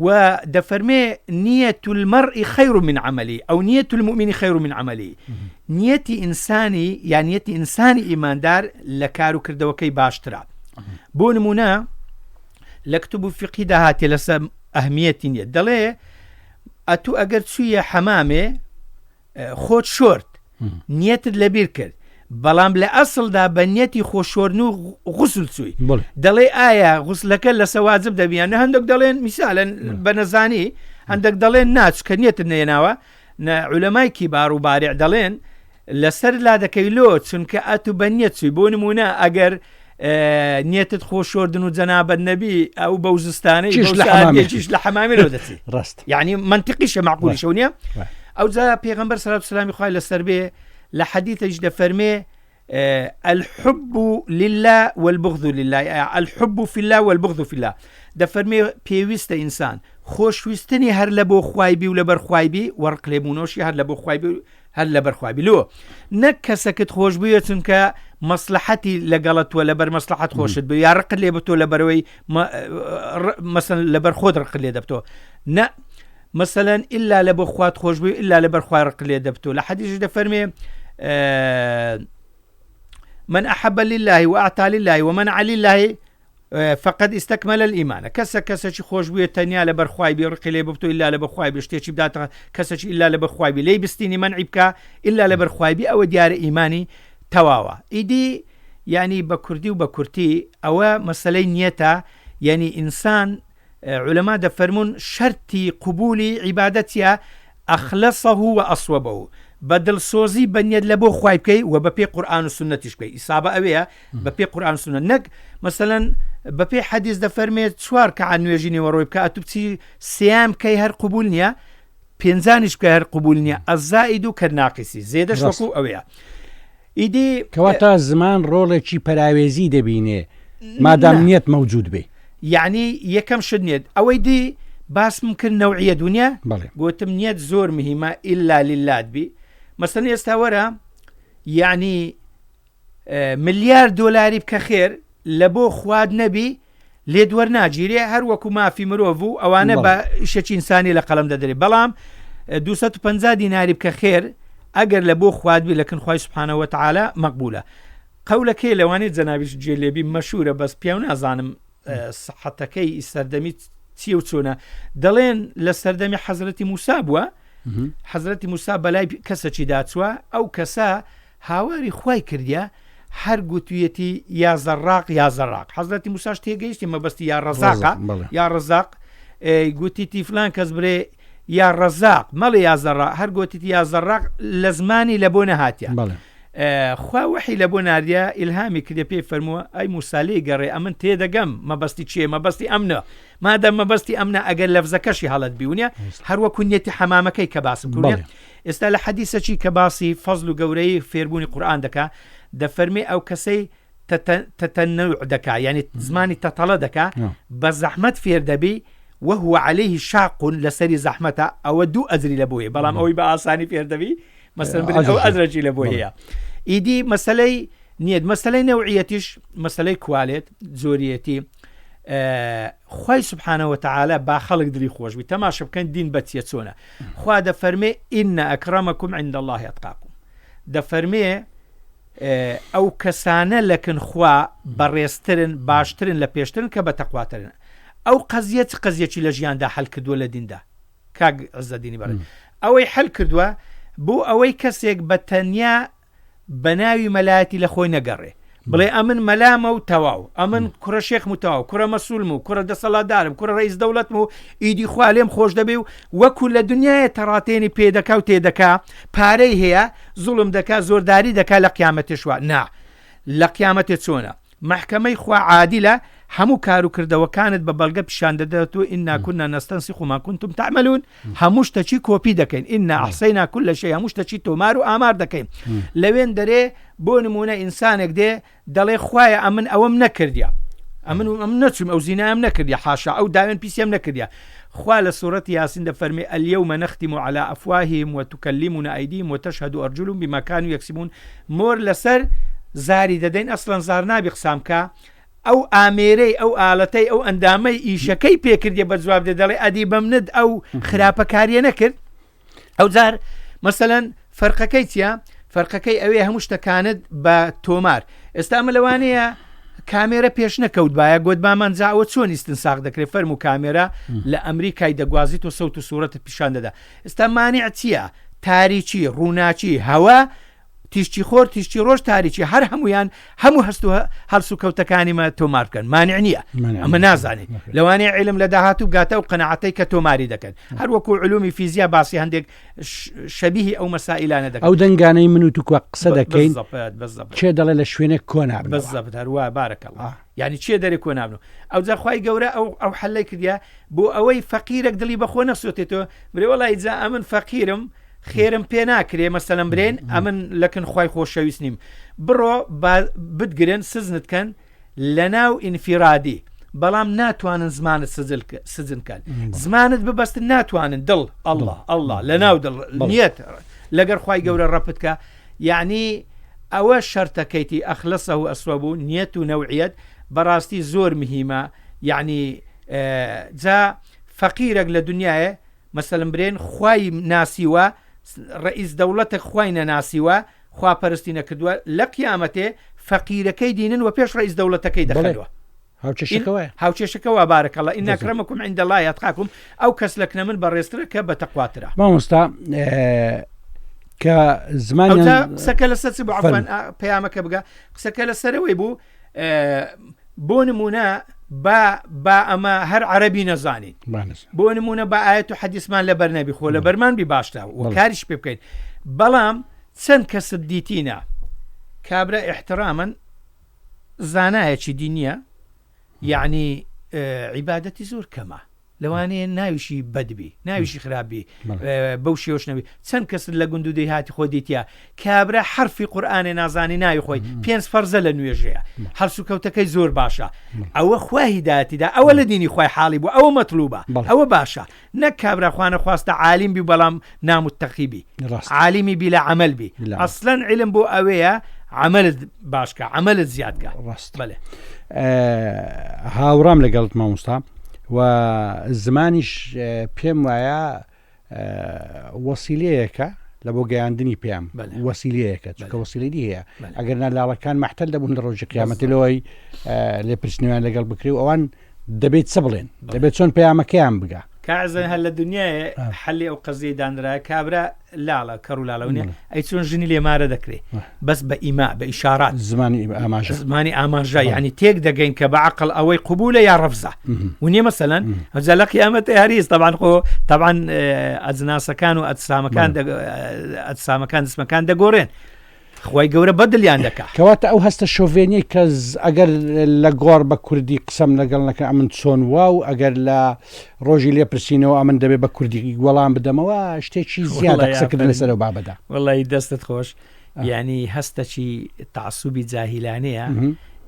و دەفەرمێ نیەت المرء خیر من عملی ئەو نیەت المؤمن خیر من عملی نیەتی ئینسانی یا نیەتی ئینسانی ئیماندار لە کار و کردەوەکەی باشترە بۆ نمونە لە کتب و فیقهیدا هاتیە لەسەر ئەهمیەتی نیە دەڵێ ئەتوو ئەگەر چوویە حەمامێ خۆت شۆرد نیەتت لەبیر کرد بەڵام لە ئەسڵدا بە نیەتی خۆشۆرن و غوسل چووی دەڵێ ئایا غوسلەکە لەسە واجب دەبیان نە هەندێک دەڵێن میسالەن بە نەزانی هەندێک دەڵێن ناچ کە نیەتت نێناوە نە عولەمای کیبار و بارع دەڵێن لەسەر لادەکەی لۆ چونکە ئەتو بە نیەت چووی بۆ نمونە ئەگەر نیەتت خۆ شۆردن و جەنابەت نەبی ئەو بەو زستانەی چیش لە حەمامێ. چیش لە حەمامی لۆ دەچی ڕاست یعنی منطقیشە معقولیشە و نییە ئەوجا پێغەمبەر سەلات سلامی خوای لەسەر بێ لە حەدیثەش دەفەرمێ الحب لله والبغض لله الحب في الله والبغض في الله دەفەرمێ پێویستە ئینسان خۆشویستنی هەر لە بۆ خوای بی و لەبەر خوای بی وە ڕق لێبوونەوەشی هەر لە بۆ خوای بی و هەر لەبەر خوای بی لۆ نەک کەسەکت خۆش بوێ چونکە مەسلحەتی لەگەڵت تۆ لەبەر مەسلحەت خۆشت بێ یا ڕقت لێ بتۆ لەبەرەوەی مەسەن لەبەر خۆت ڕقت لێ دەبتۆ نە مەسەلەن ئللا لە بۆ خوات خۆش بووی ئللا لەبەر خوای ڕقت لێ دەبتۆ لە حەدیث دەفەرمێ من أحب لله وأعطى لله ومنع لله فقد استكمل الإيمان کەسە کەسەکی خۆش بوێ تەنیا لەبەر خوای بێ ڕقی لێ ببتۆ ئیلا لەبەر خوای بێ شتێکی بداتە کەسەکی ئیلا لەبەر خوای بێ لێی بستینی مەنعی بکا ئیلا لەبەر خوای بێ ئەوە دیارە ئیمانی تەواوە ئیدی یعنی بە کوردی و بە کورتی ئەوە مەسەلەی نیەتە یعنی ئینسان عولەما دەفەرموون شەرتی قبولی عیبادەت چیە؟ اخلصه و اصوبه بە دڵسۆزی بە نیەت لە بۆ خوای بکەی و بە پێی قورئان و سوننەتیش بکەی ئیسابە ئەوەیە بە پێی قورئان و سوننەت نەک مەسەلەن بە پێی حەدیس دەفەرمێت چوار کەعات نوێژی نیوەڕۆی بکە ئەتوو بچی سێیان بکەی هەر قبول نییە پێنجانیش بکە هەر قبول نییە الزائد کالناقص زێدەش ڕاست. وەکو ئەوەیە ئیدی کەواتە زمان ڕۆڵێکی پەراوێزی دەبینێ مادام نیەت مەوجود بێ. یەعنی یەکەم شت نیەت ئەوەی دی باسم کرد نەوعیەت ونیە گۆتم نیەت زۆر مهمە ئیلا لیلات بی مەسەن ئێستا وەرە یەعنی ملیار دۆلاری بکە خێر لە بۆ خوات نەبی لێت وەرناگیرێ هەر وەکو مافی مرۆڤ و ئەوانە بە ئیشەکی ئینسانی لە قەڵەم دەدرێ بەڵام 250 دیناری بکە خێر ئەگەر لە بۆ خوات بی لە کن خوای سبحانە وتعالی مەقبولە قەولەکەی لەوانەیە جەنابیش گوێ لێبی مەشورە بەس پیاو نازانم سەحەتەکەی سەردەمی چیە و چۆنە دەڵێن لە سەردەمی حەزرەتی موسا بووە حەزرەتی موسا بەلای کەسەکی داچوە ئەو کەسە هاواری خوای کردیە هەر گوتویەتی یا زەڕاق یا زەڕاق حەزرەتی موساش تێگەیشتی مەبەستی یا ڕەزاقە یا ڕەزاق گوتیتی فلان کەس برێ یا ڕەزاق مەڵێ یا زەڕا هەر گوتیتی یا زەڕاق لە زمانی لە بۆ نەهاتیە خوا وحی لە بۆ ناردە ئیلهامی کردە پێی فەرمووە ئەی موسا لێی گەڕێ ئەمن تێدەگەم مەبەستی چیە مەبەستی ئەمنە مادەم مەبەستی ئەمنە ئەگەر لەفزەکەشی هەڵەت بیونە هەروەکو نیەتی حەمامەکەی کە باسم کردە ئێستا لە حەدیسەکی کە باسی فەزل و گەورەی فێربوونی قورئان دەکا دەفەرمێ ئەو کەسەی تتنوع دەکا یعنی زمانی تەتەڵە دەکا بە زەحمەت فێر دەبی. وهو علیه شاق لەسەری زەحمەتە ئەوە دوو ئەجری لە بۆ هەیە بەڵام ئەوەی بە ئاسانی فێر دەبی مەسەلەن بڵێ ئەو ئەجرەکی لە بۆ هەیە ئیدی مەسەلەی نیەت مەسەلەی نەوعیەتیش مەسەلەی کوالێت زۆریەتی خی سبحانە وتعالى با خەڵک دلی خۆش بی تەماشە بکەن دین بەچیە چۆنە خوا دەفەرمێ إن أکرمکم عند الله أتقاکم دەفەرمێ ئەو کەسانە لەکن خوا بەڕێزترن باشترن لە پێشترن کە بە تەقواترن ئەو قەزیە چ قەزیەکی لە ژیاندا حەل کردووە لە دیندا کاک عزەدینی بەڕێز ئەوەی حەل کردووە بۆ ئەوەی کەسێک بە تەنیا بە ناوی مەلایەتی لە خۆی نەگەڕێ بڵێ ئەمن مەلامە و تەواو ئەمن کوڕە شێخم و تەواو کوڕە مەسولم و کوڕە دەسەڵاتدارم کوڕە ڕئیس دەوڵەتم و ئیدی خوا لێم خۆش دەبێ و وەکو لە دنیاە تەڕاتێنی پێدەکا و تێدەکا پارەی هەیە زوڵم دەکا زۆرداری دەکا لە قیامەتێش وا نا لە قیامەتێ چۆنە مەحکەمەی خوا عادلە هەموو کار و کردەوەکانت بە بەڵگە پیشان دەدات و إنا كنا نستنسخ ما كنتم تعملون هەموو شتەکی کۆپی دەکەین إنا أحصينا كل شيء هەموو شتەکی تۆمار و ئامار دەکەین لەوێن دەرێ بۆ نمونە ئینسانێک دێ دەڵێ خوایە ئەمن ئەوەم نەکردە ئەمن و ئەم نەچوم ئەو زینایم نەکردی حاشا ئەو داوێن پیسیم نەکردە خوا لە سورەتی یاسین دەفەرمێ الیوم نختم علی افواههم وتکلمنا ایدیهم وتشهد ارجلهم بما كانوا یکسبون مۆر لەسەر زاری دەدەین ئەسڵەن زار نابی قسان بکا ئەو ئامێرەی ئەو ئالەتەی ئەو ئەندامەی ئیشەکەی پێکردیە بە جواب دێ دەڵێ ئەدی بەمنت ئەو خراپەکاریە نەکرد ئەوجار مەسەلەن فەرقەکەی چییە؟ فەرقەکەی ئەوێ هەموو شتەکانت بە تۆمار ئێستا ئەمە لەوانەیە کامێرە پێش نەکەوت باە گوت بامان جا ئەوە چۆن ئیستنساق دەکرێت فەرم و کامێرا لە ئەمریکای دەگوازیت و سەوت و سوورەتت پیشان دەدا ئێستا مانع چییە؟ تاریکی ڕووناکی هەوا تیشکی خۆر تیشکی ڕۆژ تاریکی هەر هەمویان هەموو هەست و هەڵسوکەوتەکانی مە تۆمار بکەن مانع نییە ئەمە نازانێت لەوانەیە علم لە داهاتوو بگاتە و قەنەعەتەی کە تۆماری دەکەن هەر وەکو علومی فیزیا باسی هەندێک شەبیهی ئەو مەسائلانە دەکەن ئەو دەنگانەی من و توکوە قسە دەکەین کێ دەڵێ لە شوێنێک کۆ نابن بالضبط هەروە بارك الله یعنی چێ دەرێ کۆ نابن ئەوجا خوای گەورە ئەو ئەو حلەی کردیا بۆ ئەوەی فەقیرێک دڵی بەخۆ نەسوتێتەوە برێ وەڵی جا ئەمن فەقیرم خێرم پێ ناکرێ مەسەلەن برێن ئەمن لەکن خوای خۆشەویست نیم بڕۆ با بتگرن سزنت کەن لەناو ئینفیرادی بەڵام ناتوانن زمانت سجل سجن کەن زمانت ببەستن ناتوانن دڵ ئەڵڵا ئەڵڵا لەناو دڵ نیەت لەگەر خوای گەورە ڕەپت کە یعنی ئەوە شەرتەکەیتی ئەخلەسە و ئەسوە بوو نیەت و نەوعیەت بەڕاستی زۆر مهمە یعنی جا فەقیرێک لە دنیاە مەسەلەن برێن خوای ناسیوە ڕئیس دەوڵەتێک خوای نەناسیوە خوا پەرستی نەکردووە لە قیامەتێ فەقیرەکەی دینن و پێش ڕئیس دەوڵەتەکەی دەخەنەوە هاوکێشەکە وایە هاوکێشەکە وا بارک الله إن أکرمکم عند الله أتقاکم ئەو کەس لە کنە من بەڕێزترە کە بە تەقواترە مامۆستا کە زمانیان قسەکە لەسەر چ بوو عەفوان پەیامەکە بگە قسەکە لەسەرەوەی بوو بۆ نمونە با با ئەمە هەر عەربی نەزانین بۆ نمونە بە ئاەت و حەدیسمان لەبەر نەبی خۆ لە بەرمان بی باشتا و کاریش پێ بکەین بەڵام چەند کەست دیتینە کابرا احترامن زانایەکی دینیە یعنی عیبادەتی زۆر کەمە لەوانەیە ناویشی بەد بی ناویشی خراپ بی بەو شێوەش نەبی چەند کەست لە گوند و دێهاتی خۆ دیتە کابرا حرفی قورآانێ نازانی ناوی خۆی پێنج فەرزە لە نوێژەیە هەڵسوکەوتەکەی زۆر باشە ئەوە خوا هیدایەتیدا ئەوە لە دینی خی حاڵی بوو ئەوە مەطلوبە ئەوە باشە نەک کابرا خوانە خواستە عالیم بی بەڵام نامتەقی بی عالمی بی لە عمل بی ئەسلەن علم بۆ ئەوەیە عملت باشکە عملت زیادکە ڕاست بەێ هاوڕام لەگەڵت مامۆستا و زمانیش پێم وایە وەسیلەیەکە لە بۆ گەیاندنی پێیان وەسیلەیەکە چونکە وەسیلەی هەیە ئەگەر نا لاڵەکان مەحتەل دەبوون لە ڕۆژی قیامەتی لەوەی لێپرسینەوەیان لەگەڵ بکرێ و ئەوان دەبێت چ بڵێن دەبێت چۆن پەیامەکەیان بگا. کاعزە هەر لە دنیایێ حەلی ئەو قەزیەی دانرا کابرا لاڵە کەڕ و لاڵە ونیە ئەی چۆن ژنی لێ مارە دەکرێ بەس بە ئیما بە ئیشارات زمانی ئاماژە زمانی ئاماژە یعنی تێک دەگەین کە بە عقل ئەوەی قبولە یا ڕەفزە ونیە مەسەلەن ئەوجا لە قیامەت هەریز طبعا خۆ طبعا ئەجناسەکان و ئەجسامەکان ئەجسامەکان جسمەکان دەگۆڕێن خوای گەورە بەدلیان دەکا. کەواتە ئەو هەستە شۆڤێنیەی کە ئەگەر لە گۆڕ بە کوردی قسەم لەگەڵ نەکەن ئەمن چۆن وا و ئەگەر لە ڕۆژی لێپرسینەوە ئەمن دەبێ بە کوردی وەڵام بدەمەوە شتێکی زیادە قسەکردن لەسەر ئەو بابەتە. وەڵی دەستت خۆش یعنی هەستەکی تەعسوبی جاهیلانەیە.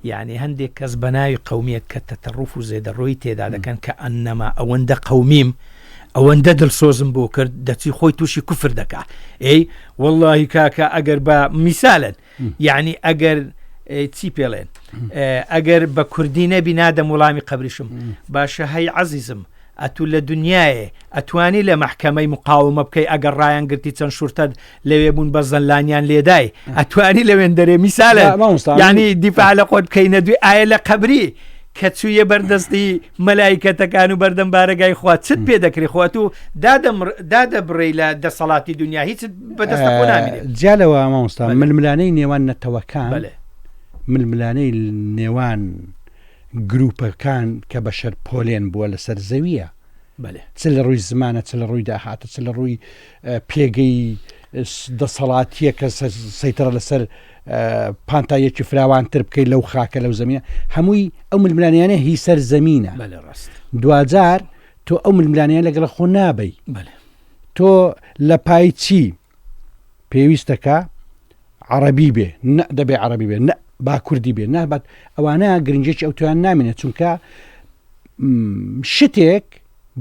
یانی هەندێک کەس بە ناوی قەومیەت کە تەتەڕوف و زێدەڕۆی تێدا دەکەن کە ئەنەما ئەوەندە قەومیم ئەوەندە دڵسۆزم بۆ کرد دەچی خۆی تووشی کوفر دەکا ئەی واللهی کاکە ئەگەر بە میسالن یعنی ئەگەر چی پێڵێن ئەگەر بە کوردی نەبی نادەم وڵامی قەبریشم باشە هەی عەزیزم ئەتوو لە دنیایێ ئەتوانی لە مەحکەمەی مقاومە بکەی ئەگەر ڕایان گرتی چەند شورتەت لەوێ بوون بە زەلانیان لێدای ئەتوانی لەوێن دەرێ میسالە یعنی دیفاع لە خۆت بکەی نەدوی ئایا لە قەبری کە چوویە بەردەستی مەلایکەتەکان و بەردەم بارەگای خوا چت پێ دەکرێ خۆت و دادەبڕی لە دەسەڵاتی دنیا هیچ بەدەستە خۆ نامێنێ جیا لەوە مامۆستا ململانەی نێوان نەتەوەکان ململانەی نێوان گروپەکان کە بەشەر پۆلێن بووە لەسەر زەویە چ لە ڕووی زمانە چ لە ڕووی داهاتە چ لە ڕووی پێگەی دەسەڵاتیە کە سەیتەرە لەسەر پانتاییەکی فراوانتر بکەیت لەو خاکە لەو زمینە هەمووی ئەو ململانیانە هی سەر زمینە دواجار تۆ ئەو ململانیان لەگەڵ خۆ نابی تۆ لە پای چی پێویستەکە عەڕەبی بێ نە دەبێ عەڕەبی بێ نە با کوردی بێ نا بات ئەوانە گرنگێکی ئەو تویان نامێنێت چونکە شتێک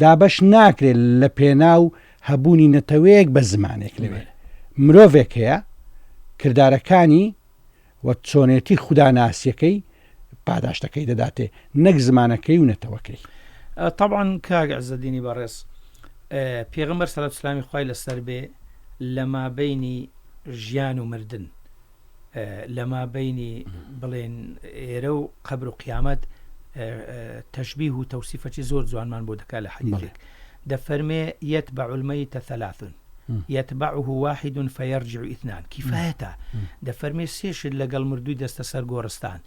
دابەش ناکرێت لە پێناو هەبوونی نەتەوەیەک بە زمانێک لەوێ مرۆڤێک هەیە کردارەکانی و چۆنێتی خودا ناسیەکەی پاداشتەکەی دەداتێ نەک زمانەکەی و نەتەوەکەی. تەبعەن کاک عزەدینی بەڕێز پێغەمبەر سەلات سلامی خوای لەسەر بێ لە مابەینی ژیان و مردن لە مابەینی بڵێن ئێرە و قەبر و قیامەت تەشبیه و تەوسیفەکی زۆر جوانمان بۆ دەکا لە حەدیثێک دەفەرمێ یەتبع المەیتە ثلاث یتبعه واحد فیرجع اثنان کیفایەتە دەفەرمێ سێ شت لەگەڵ مردووی دەستە سەر گۆڕستان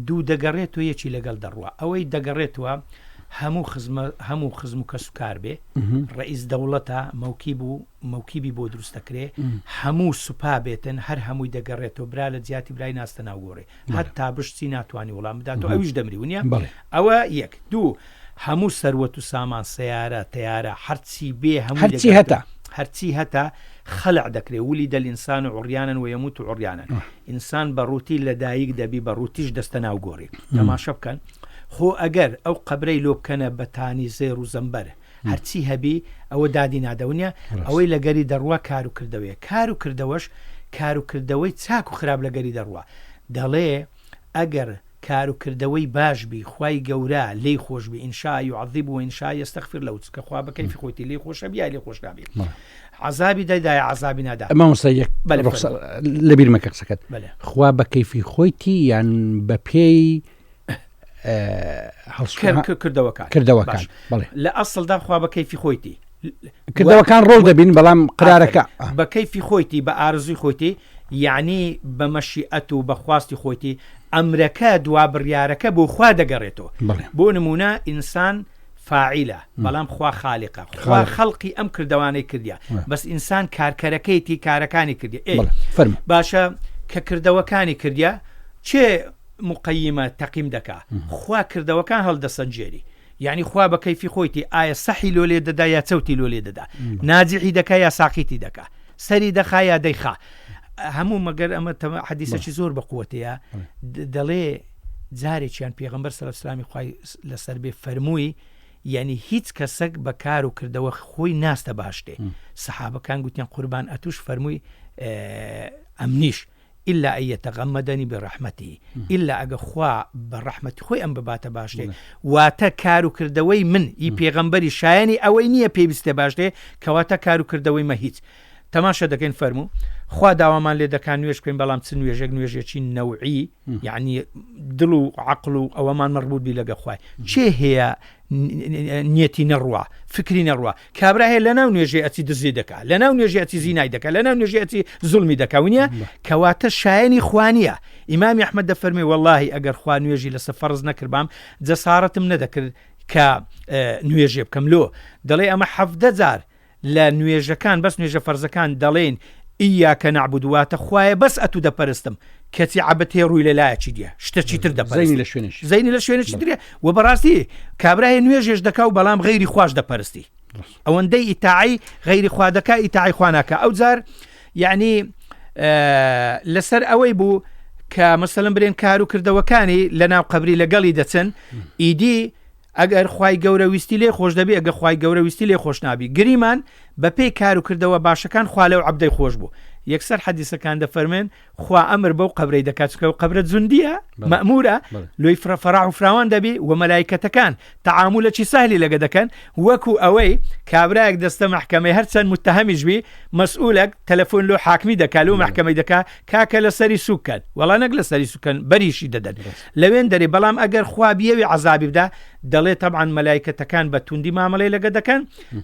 دوو دەگەڕێتەوە یەکی لەگەڵ دەڕوا ئەوەی دەگەڕێتەوە هەموو خزمە هەموو خزم و کەس و کار بێ ڕئیس دەوڵەتە مەوکی بوو مەوکیبی بۆ دروست دەکرێ هەموو سوپا بێتن هەر هەمووی دەگەڕێتەوە برا لە جیاتی برای ناستە ناو گۆڕێ هەتا بشتی ناتوانانی وڵام بدات و ئەویش دەمری ونیە ئەوە یەک دوو هەموو سەروەت و سامان سەیارە تەیارە هەرچی بێ هەموو هەرچی هەتە هەرچی هەتە خەلع دەکرێ ولد الانسان عریانا ويموت عریانا ئینسان بە ڕووتی لە دایک دەبی بە ڕووتیش دەستە ناو گۆڕی تەماشە بکەن خۆ ئەگەر ئەو قەبرەی لۆ بکەنە بەتانی زێر و زەمبەر هەرچی هەبی ئەوە دادی نادەونیە ئەوەی لەگەری دەڕوا کار و کردەوەیە کار و کردەوەش کار و کردەوەی چاک و خراپ لەگەری دەڕوا دەڵێ ئەگەر کار و کردەوەی باش بی خوای گەورە لێی خۆش بی ان شاء یعذبه و ان شاء یستغفر له چونکە خوا بە کەیفی خۆیتی لێی خۆشە بی یا لێی خۆش نابی عەزابی دەدا یا عەزابی نادا. مامۆستا یەک بەلێ ڕوخسە فەرموو. لەبیر مەکە قسەکەت بەلێ. خوا بە کەیفی خۆیتی یان بە پێی هەڵسوکە کردەوەکان کردەوەکان باش. بەڵێ لە ئەسڵدا خوا بە کەیفی خۆیتی کردەوەکان ڕۆڵ دەبین بەڵام قرارەکە بە کەیفی خۆیتی بە ئارزوی خۆیتی یعنی بە مەشیئەت و بە خواستی خۆیتی ئەمرەکە دوا بڕیارەکە بۆ خوا دەگەڕێتەوە بۆ نمونە ئینسان فاعیلە بەڵام خوا خالیقە خوا خەڵقی ئەم کردوانەی کردیا بەس ئینسان کارکەرەکەیتی کارەکانی کردی باشە کە کردەوەکانی کردیا چێ مقیمە تەقیم دەکا خوا کردەوەکان هەڵدەسەنجێری یانی خوا بە کەیفی خۆیتی ئایا سەحی لۆ لێ دەدا یا چەوتی لۆ لێ دەدا ناجحی دەکا یا ساقیتی دەکا سەری دەخا یا دەیخا هەموو مەگەر ئەمە حەدیسەکی زۆر بە قوتەیە دەڵێ جارێکیان پێغمبەر سەرسلامی خوای لەسەر بێ فەرمووی یعنی هیچ کەسێک بە کار و کردەوە خۆی ناستە باشتێ سەحابەکان گوتیان قوربان ئەتوش فەرمووی ئەمنیش الا ان یتغمدنی برحمته الا ئەگە خوا بە ڕەحمەتی خۆی ئەم بباتە باشتێ واتە کار و کردەوەی من ئی پێغەمبەری شایەنی ئەوەی نییە پێی بستێ باشتێ کەواتە کار و کردەوەی مە هیچ تەماشا دەکەین فەرموو خوا داوامان لێ دەکان نوێژ بکەین بەڵام چ نوێژێک نوێژێکی نەوعی یعنی دڵ و عقل و ئەوەمان مەڕبوط بی لەگە خوای چێ هەیە نیەتی نەڕوا فکری نەڕوا کابرا هەیە لەناو نوێژێ ئەچی دزی دەکا لەناو نوێژێ ئەچی زینای دەکا لەناو نوێژێ ئەچی زوڵمی دەکا ونیە کەواتە شایەنی خوا نییە ئیمامی ئەحمەد دەفەرمێ وەڵاهی ئەگەر خوا نوێژی لەسەر فەرز نەکردبام جەسارەتم نەدەکرد کە نوێژێ بکەم لۆ دەڵێ ئەمە حەڤدە جار لە نوێژەکان بەس نوێژە فەرزەکان دەڵێین ایاک نعبد واتە خوایە بەس ئەتو دەپەرستم کەچی عەبد هەیە ڕووی لە لایەکی دیە شتەکی تر دەپەرستی زەینی لە شوێنێکی زەینی لە شوێنێکی ترە و بەڕاستی کابرا هەیە نوێژێش دەکا و بەڵام غەیری خواش دەپەرستی ئەوەندەی ئیتاعی غەیری خوا دەکا ئیتاعی خوا ناکا ئەو جار یعنی لەسەر ئەوەی بوو. کە مەسەلەن برێن کار و کردەوەکانی لە ناو قەبری لەگەڵی دەچن ئیدی ئەگەر خوای گەورە ویستی لێ خۆش دەبی ئەگە خوای گەورە ویستی لێ خۆش نابی گریمان بەپێی کار و کردەوە باشەکان خوا لەو عەبدەی خۆش بوو یەکسەر حەدیسەکان دەفەرمێن خوا ئەمر بەو قەبرەی دەکات چونکە ئەو قەبرە جوندیە مەئمورە لۆی فرە فەراح و فراوان دەبی و مەلایکەتەکان تەعامولەکی سەهلی لەگە دەکەن وەکو ئەوەی کابرایەک دەستە مەحکەمەی هەرچەند متهەمیش بی مەسئولەک تەلەفۆن لۆ حاکمی دەکا لۆ مەحکەمەی دەکا کاکە لەسەری سوک کەن وەڵا نەک لەسەری سوکەن بەریشی دەدەن لەوێن دەرێ بەڵام ئەگەر خوا بیەوێ عەزابی بدا دەڵێ تەبعەن مەلایکەتەکان بە توندی مامەڵەی لەگە دەکەن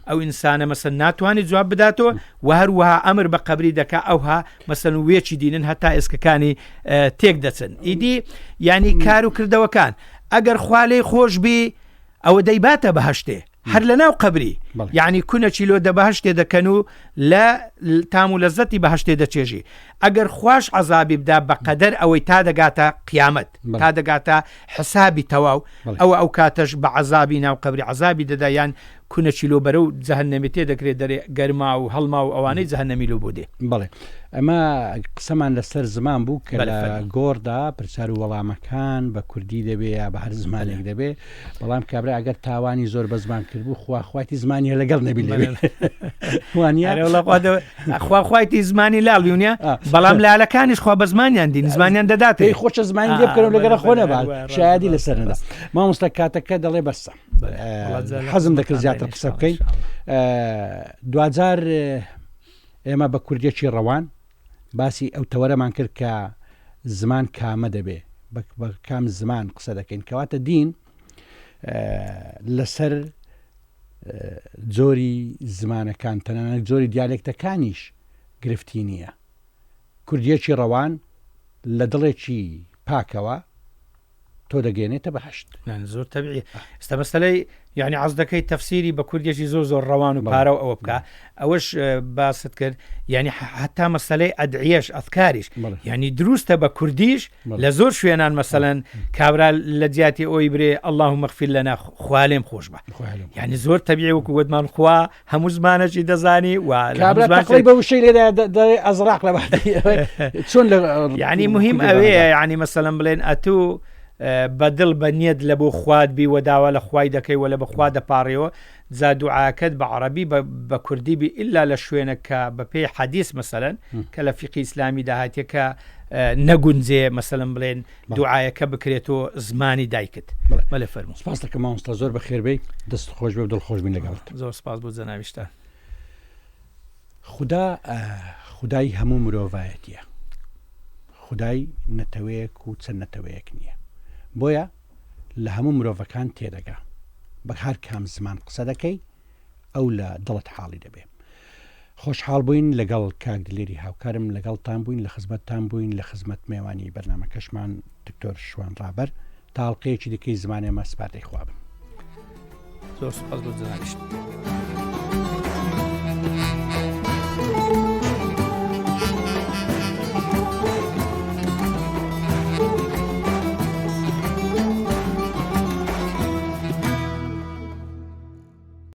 ئەو ئینسانە مەسەن ناتوانێت جواب بداتەوە و هەروەها ئەمر بە قەبری دەکا ئەوها مەسەن وێچی دینن هەتا ئێسکەکانی تێک دەچن ئیدی یعنی کار و کردەوەکان ئەگەر خوا لێی خۆش بی ئەوە دەیباتە بەهشتێ هەر لە ناو قەبری یعنی کونەچی لۆ دە بەهشتێ دەکەن و لە تام و لەزەتی بەهشتێ دەچێژی ئەگەر خواش عەزابی بدا بە قەدەر ئەوەی تا دەگاتە قیامەت تا دەگاتە حسابی تەواو ئەوە ئەو کاتەش بە عەزابی ناو قەبری عەزابی دەدا یان کونەچی لۆ بەرەو جەهەنەمی تێ دەکرێت دەرێ گەرما و هەڵما و ئەوانەی جەهەنەمی لۆ بۆ دێ. بەڵێ ئەمە قسەمان لەسەر زمان بوو کە لە گۆڕدا پرسیار و وەڵامەکان بە کوردی دەبێ یا بە هەر زمانێک دەبێ بەڵام کابرا ئەگەر تاوانی زۆر بە زمان کردبوو خوا خوایتی زمانی لەگەڵ نەبی لەوێ وانە خوا خوایتی زمانی لاڵ بیونە بەڵام لالەکانیش خوا بە زمانیان دین زمانیان دەدات پێی خۆشە زمانی لێ بکەن لەگەڵ خۆ نەبات شایدی لەسەر نەدا مامۆستا کاتەکە دەڵێ بەسە حەزم دەکرد زیاتر قسە بکەین دواجار ئێمە بە کوردێکی ڕەوان باسی ئەو تەوەرەمان کرد کە زمان کامە دەبێ بە کام زمان قسە دەکەین کەواتە دین لەسەر جۆری زمانەکان تەنانەت جۆری دیالێکتەکانیش گرفتی نییە کوردیەکی ڕەوان لە دڵێکی پاکەوە تۆ دەگەێنێتە بەهشت زۆر تەبیعی ئستا مەسلەی یعنی عەزدەکەی تەفسیری بە کوردێکی زۆر زۆر ڕەوان و پارە و ئەوە بکە ئەوەش باست کرد یعنی حتا مەسلەی ئەدعیەش ئەفکاریش یعنی دروستە بە کوردیش لە زۆر شوێنان مەسەەن کابرا لە جیاتی ئەوی برێ اللهم اغفر لنا خوالێم خۆش بە یعنی زۆر تەبیعی وەکو وتمان خوا هەموو زمانەکی دەزانی و کابرا تەقڵی بە وشەی لێدا دەڵێ ئەزراق لە چۆن لە یعنی مهم ئەوەیە یعنی مەسەلەن بڵێن ئەتوو بە دڵ بە نیەت لە بۆ خوات بی و داوا لە خوای دەکەی و لە بەخوا دەپاڕیەوە جا دوعاکەت بە عەڕەبی بە کوردی بی ئیلا لە شوێنێک کە بە پێی حەدیس مەسەلەن کە لە فیقی ئیسلامی دا هاتیە کە نەگونجێ مەسەلەن بڵێن دوعایەکە بکرێتەوە زمانی دایکت بەلێ فەرموو. سپاس دەکەم مامۆستا زۆر بەخێر بێی دەست خۆش بێ و دڵ خۆش بین لەگەڵت. زۆر سپاس بۆ جەنابیشتان. خودا خودای هەموو مرۆڤایەتیە خودای نەتەوەیەک و چەند نەتەوەیەک نییە بۆیە لە هەموو مرۆڤەکان تێدەگا بە هەر کام زمان قسە دەکەی ئەو لە دڵت حاڵی دەبێ. خۆشحاڵ بووین لەگەڵ کاک دلێری هاوکارم لەگەڵتان بووین لە خزمەتتان بووین لە خزمەت مێوانی بەرنامەکەشمان دکتۆر شوان ڕابەر تا ئەڵقەیەکی دیکەی زمانێ مە سپاردەی خوا بن. زۆر سپاس بۆ جەنابیشت.